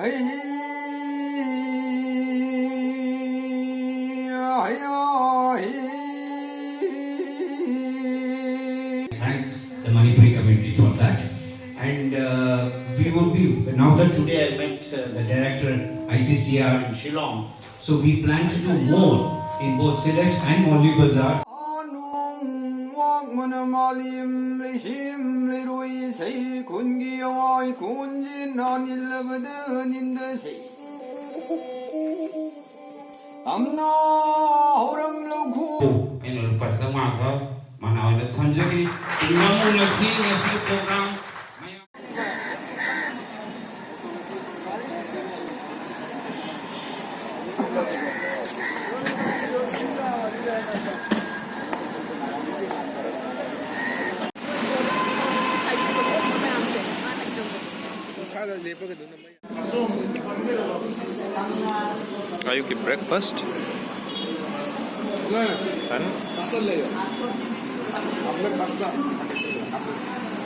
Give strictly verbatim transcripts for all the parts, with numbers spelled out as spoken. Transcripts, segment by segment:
Thank the Manipuri community for that. And uh, we will be, now that today I met uh, the director I C C R in Shillong, so we plan to do more in both Sylhet and Moulibazar. ꯑꯩꯅ ꯂꯨꯄꯥ ꯆꯥꯝꯃꯉꯥ ꯈꯛ ꯃꯅꯥ ꯑꯣꯏꯅ ꯊꯝꯖꯔꯤ꯫ ꯉꯁꯤ, ꯉꯁꯤ program ꯃꯌꯥꯝ ꯏꯁꯥꯗ ꯂꯦꯞꯄꯒ ꯑꯗꯨꯝ ꯅꯝꯕ ꯌꯥꯏ꯫ ꯑꯌꯨꯛꯀꯤ breakfast. ꯇꯟ.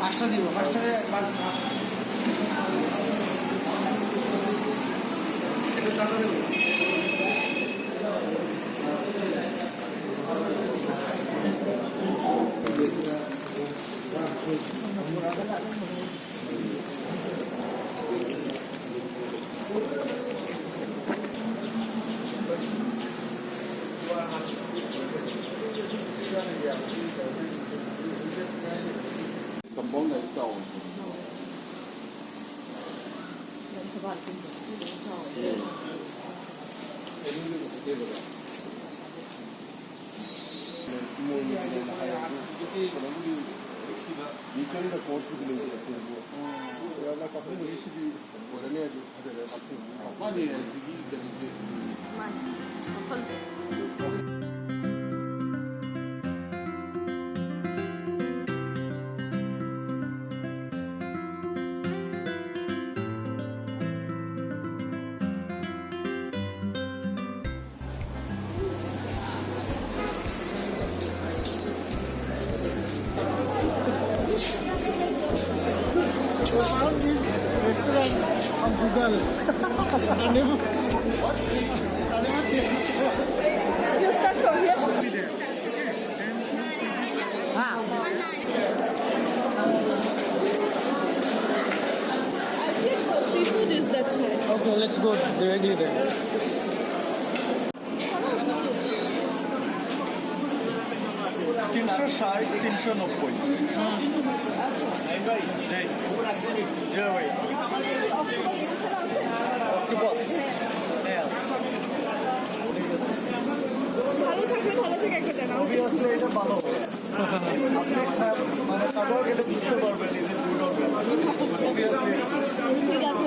পাঁচটা দিব, পাঁচটা। ꯃꯥꯅꯦ, ꯑꯁꯤꯒꯤ ꯀꯩꯅꯣꯁꯦ꯫ ꯃꯥꯅꯦ꯫ ꯃꯈꯜꯁꯦ꯫ Google. You start from here. Ah. I think the seafood is that side. Okay, let's go directly there. তিনশো ষাট, তিনশো নব্বই। জি। জি ভাই। অক্টোপাস। হ্যাঁ, আছে। ভালো থাকলে ভালো থেকে একটা জানা উচিত। অবভিয়াসলি এটা ভালো হবে। আপনি খা-, মানে খাবার খেলে বুঝতে পারবেন এই যে দুই রকম। অবভিয়াসলি। ঠিক আছে।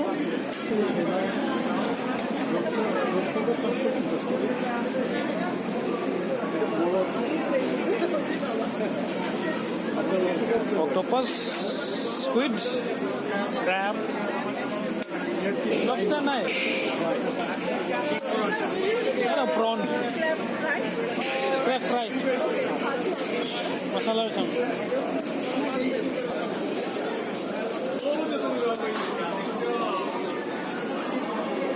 Octopus, squid, crab, lobster নাই? না, prawn. Crab fry. Masala or something.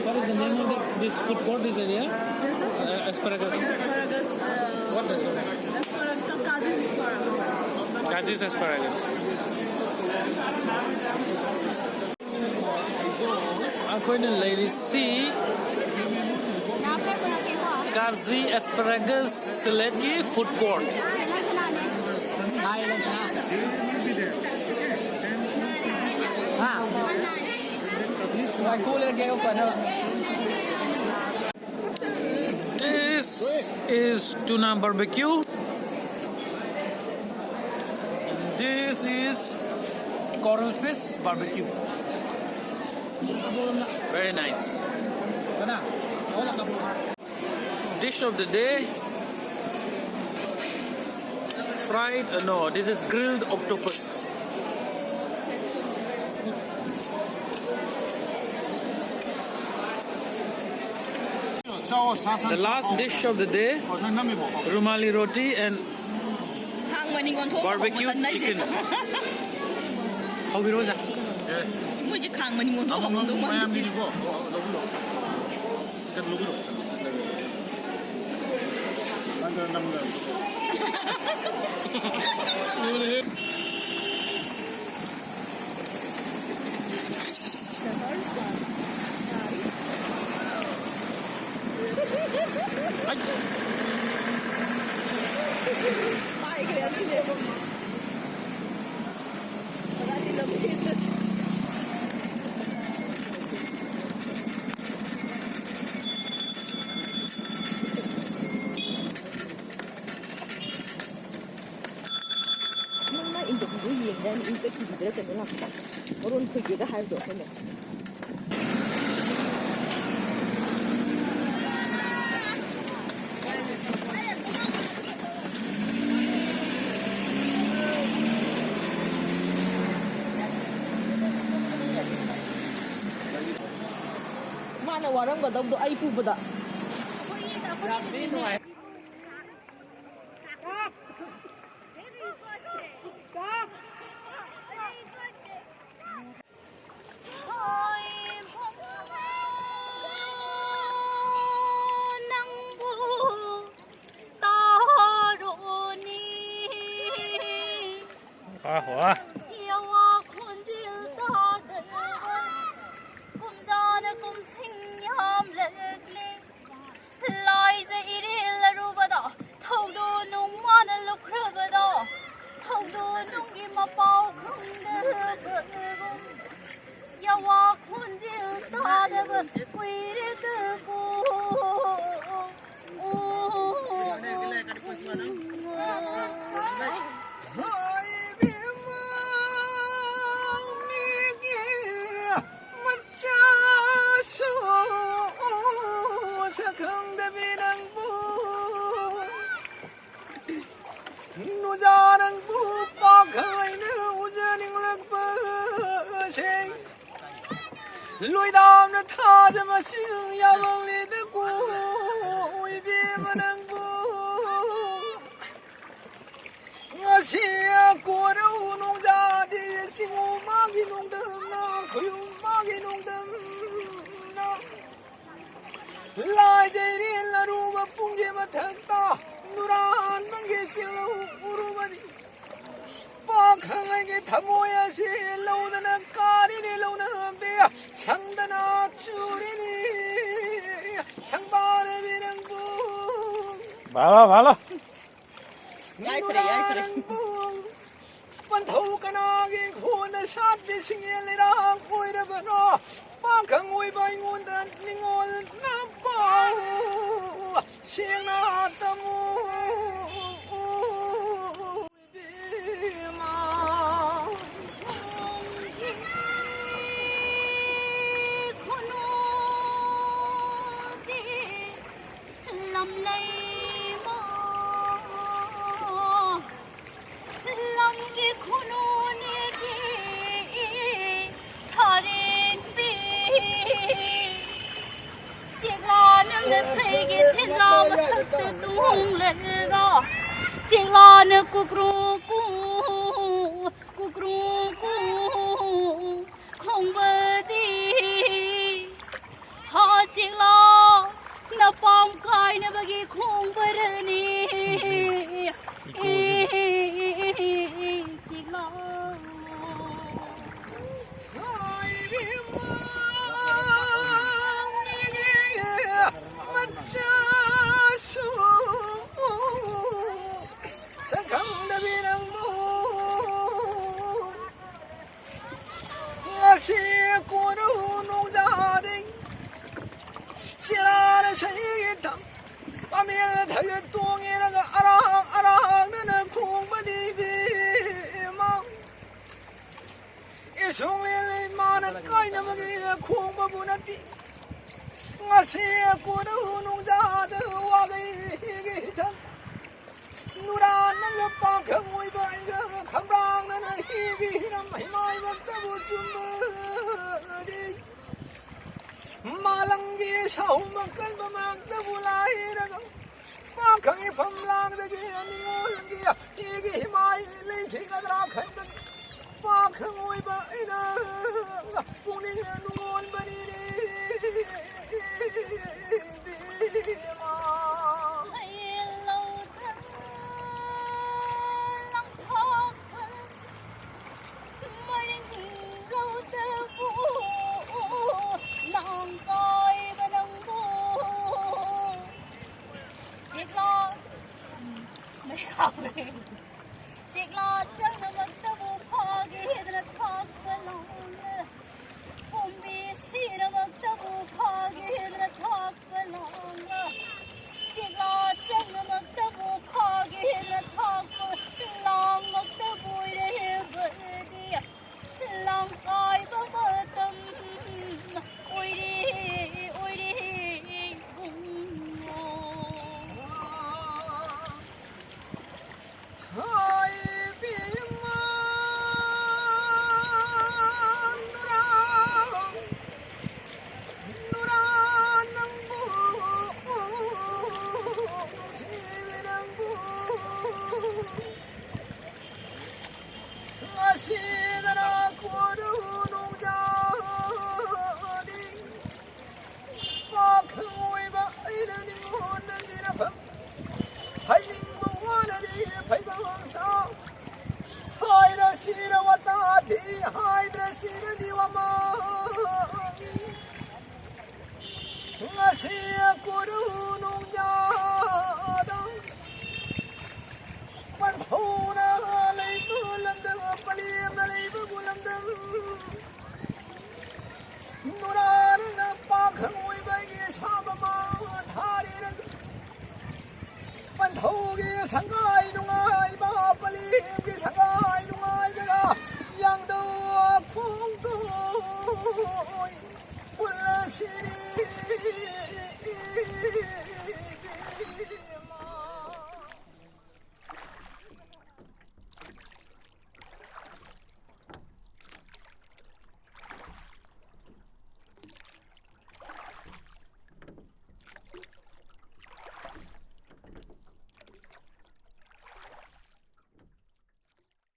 What is the name of the, this food court, this area? Uh, asparagus. Asparagus, uh, What is it? asparagus, Kazi's asparagus. Kazi's asparagus. ꯑꯩꯈꯣꯏꯅ ꯂꯩꯔꯤꯁꯤ Kazi Asparagus ꯁꯤꯂꯦꯠꯀꯤ food court. This is tuna barbecue. This is coral fish barbecue. Very nice. Dish of the day. Fried, uh, no, this is grilled octopus. The last dish of the day, rumali roti and ꯍꯥꯡꯕꯅꯤ ꯑꯣꯟꯊꯣꯛ barbecue chicken. ꯍꯧꯕꯤꯔꯣ, ꯑꯣꯖꯥ꯫ ꯃꯣꯏꯁꯦ ꯈꯥꯡ ꯃꯅꯤꯡ ꯑꯣꯟꯊꯣꯛꯄ ꯉꯝꯗꯧ ꯃꯥꯟꯗꯦ꯫ ꯃꯌꯥꯝꯒꯤꯅꯤꯀꯣ꯫ ꯂꯧꯕꯤꯔꯣ꯫ ꯀꯩꯅꯣ ꯂꯧꯕꯤꯔꯣ꯫ ꯅꯪ ꯅꯝꯗ꯫ ꯅꯪꯅ interview ꯌꯦꯡꯉꯤꯗꯥꯏꯅꯦ, ꯏꯪ ꯆꯠꯈꯤꯕꯤꯗꯔ ꯀꯩꯅꯣ ꯂꯥꯛꯄꯗ? ꯃꯔꯣꯟ ꯈꯣꯏꯒꯦꯒ ꯍꯥꯏꯕꯗꯣ ꯑꯩꯈꯣꯏꯅ꯫ ꯃꯥꯅ ꯋꯥꯔꯝꯒꯗꯧꯗꯣ ꯑꯩ ꯄꯨꯕꯗ꯫ ꯅꯪꯕꯨ ꯇꯥꯔꯣꯅꯤ꯫ ꯋꯥ, ꯋꯥ꯫ ꯌꯥꯋꯥ ꯈꯣꯟꯖꯦꯜ ꯇꯥꯗꯕ ꯀꯨꯝꯖꯥꯅ ꯀꯨꯝꯁꯤꯡ ꯌꯥꯝꯂꯛꯂꯦ꯫ ꯂꯥꯏꯖ ꯏꯔꯦꯜ ꯑꯔꯨꯕꯗ ꯊꯧꯗꯣ ꯅꯨꯡ ꯃꯥꯅ ꯂꯨꯞꯈ꯭ꯔꯕꯗꯣ, ꯊꯧꯗꯣ ꯅꯨꯡꯒꯤ ꯃꯄꯥꯎ ꯈꯪꯗꯕꯒꯨꯝ, ꯌꯥꯋꯥ ꯈꯣꯟꯖꯦꯜ ꯇꯥꯗꯕ ꯀꯨꯏꯔꯦꯗꯀꯣ꯫ ꯍꯣꯏ ꯏꯕꯦꯝꯃ, ꯃꯤꯒꯤ ꯃꯆꯥꯁꯨ ꯁꯛ ꯈꯪꯗꯕꯤ ꯅꯪꯕꯨ, ꯅꯨꯖꯥ ꯅꯪꯕꯨ ꯄꯥꯈꯪ ꯑꯩꯅ ꯎꯖꯅꯤꯡꯂꯛꯄꯁꯦ꯫ ꯂꯣꯏꯗꯥꯝꯅ ꯊꯥꯖ ꯃꯁꯤꯡ ꯌꯥꯝꯂꯝꯂꯦꯗꯀꯣ ꯏꯕꯦꯝꯃ ꯅꯪꯕꯨ꯫ ꯉꯁꯤ ꯀꯣꯔꯧ ꯅꯣꯡꯖꯥꯗꯤ ꯁꯤꯡꯉꯨ ꯃꯥꯒꯤ ꯅꯣꯡꯗꯝ ꯃꯊꯛꯇ ꯅꯨꯔꯥꯟꯕꯒꯤ ꯆꯦꯡꯂꯧ ꯎꯔꯨꯕꯅꯤ꯫ ꯄꯥꯈꯪ ꯑꯩꯒꯤ ꯊꯃꯣꯏ ꯑꯁꯤ ꯂꯧꯗꯅ ꯀꯥꯔꯤꯅꯤ ꯂꯧꯅꯕꯤ, ꯁꯪꯗꯅ ꯆꯨꯔꯤꯅꯤ ꯁꯪꯕꯥꯔꯕꯤ ꯅꯪꯕꯨ꯫ ꯚꯥꯂꯣ, ꯚꯥꯂꯣ꯫ ꯌꯥꯏꯐꯔꯦ, ꯌꯥꯏꯐꯔꯦ꯫ ꯅꯨꯔꯥꯟꯕꯨ ꯄꯟꯊꯧ ꯀꯅꯥꯒꯤ ꯏꯪꯈꯣꯜꯗ ꯁꯥꯠꯄꯤ ꯁꯤꯡꯉꯦꯜ ꯂꯩꯔꯥꯡ ꯑꯣꯏꯔꯕꯅꯣ? ꯄꯥꯈꯪ ꯑꯣꯏꯕ ꯑꯩꯉꯣꯟꯗ ꯅꯤꯡꯉꯣꯜꯅ ꯄꯥꯎ ꯁꯦꯡꯅ ꯇꯝꯃꯨ ꯏꯕꯦꯝꯃ꯫ ꯈꯨꯅꯨꯗꯤ ꯂꯝꯂꯩꯃ꯫ ꯂꯝꯒꯤ ꯈꯨꯅꯨꯅꯦꯒꯤ ꯊꯥꯔꯦꯟꯕꯤ꯫ ꯆꯦꯛꯂꯥ ꯅꯪꯅ ꯁꯩꯒꯤ ꯊꯦꯟꯖꯥ ꯃꯊꯛꯇ ꯇꯣꯡꯂꯒ ꯆꯦꯛꯂꯥꯅ ꯀꯨꯀ꯭ꯔꯨ ꯀꯨ, ꯀꯨꯀ꯭ꯔꯨ ꯀꯨ ꯈꯣꯡꯕꯗꯤ꯫ ꯍꯥ ꯆꯦꯛꯂꯥ ꯅꯄꯥꯝ ꯀꯥꯏꯅꯕꯒꯤ ꯈꯣꯡꯕꯔꯅꯤ꯫ ꯆꯦꯛꯂꯥ꯫ ꯍꯥꯏꯔꯤꯕ ꯃꯤꯒꯤ ꯃꯆꯥꯁꯨ ꯁꯛꯈꯪꯗꯕꯤ ꯅꯪꯕꯨ ꯉꯁꯤ ꯀꯣꯟꯅ ꯅꯣꯡꯖꯥꯗꯤꯡ ꯁꯤꯔꯥꯅ ꯁꯍꯤꯒꯤ ꯊꯝ ꯄꯥꯃꯦꯜ ꯊꯥꯒꯠ ꯇꯣꯡꯉꯦꯔꯒ ꯑꯔꯥꯡ ꯑꯔꯥꯡꯅꯅ ꯈꯣꯡꯕꯗꯤ ꯏꯕꯦꯝꯃ꯫ ꯏꯁꯣꯡꯂꯦꯟ ꯏꯃꯥꯅ ꯀꯥꯏꯅꯕꯒꯤ ꯈꯣꯡꯕꯕꯨ ꯅꯠꯇꯦ꯫ ꯉꯁꯤ ꯀꯣꯟꯅ ꯅꯣꯡꯖꯥꯗ ꯋꯥꯒꯩꯒꯤ ꯍꯤꯊꯛ ꯅꯨꯔꯥ ꯅꯪꯒ ꯄꯥꯈꯪ ꯑꯣꯏꯕ ꯑꯩꯒ ꯈꯝꯕ꯭ꯔꯥꯡꯅꯅ ꯍꯤꯒꯤ ꯍꯤꯔꯝ ꯍꯤꯃꯥꯏꯃꯛꯇꯕꯨ ꯆꯨꯝꯕꯗꯤ꯫ ꯃꯥꯂꯪꯒꯤ ꯁꯥꯍꯨ ꯃꯈꯜ ꯃꯃꯥꯡꯗꯕꯨ ꯂꯥꯏꯔꯒ ꯄꯥꯈꯪꯒꯤ ꯐꯝꯂꯥꯡꯗꯒꯤ ꯅꯤꯉꯣꯜꯒꯤ ꯍꯤꯒꯤ ꯍꯤꯃꯥꯏ ꯂꯩꯈꯤꯒꯗ꯭ꯔꯥ ꯈꯟꯕꯒꯤ ꯄꯥꯈꯪ ꯑꯣꯏꯕ ꯑꯩꯅ ꯄꯨꯛꯅꯤꯡ ꯅꯨꯡꯉꯣꯟꯕꯅꯤꯅꯦ ꯏꯕꯦꯝꯃ꯫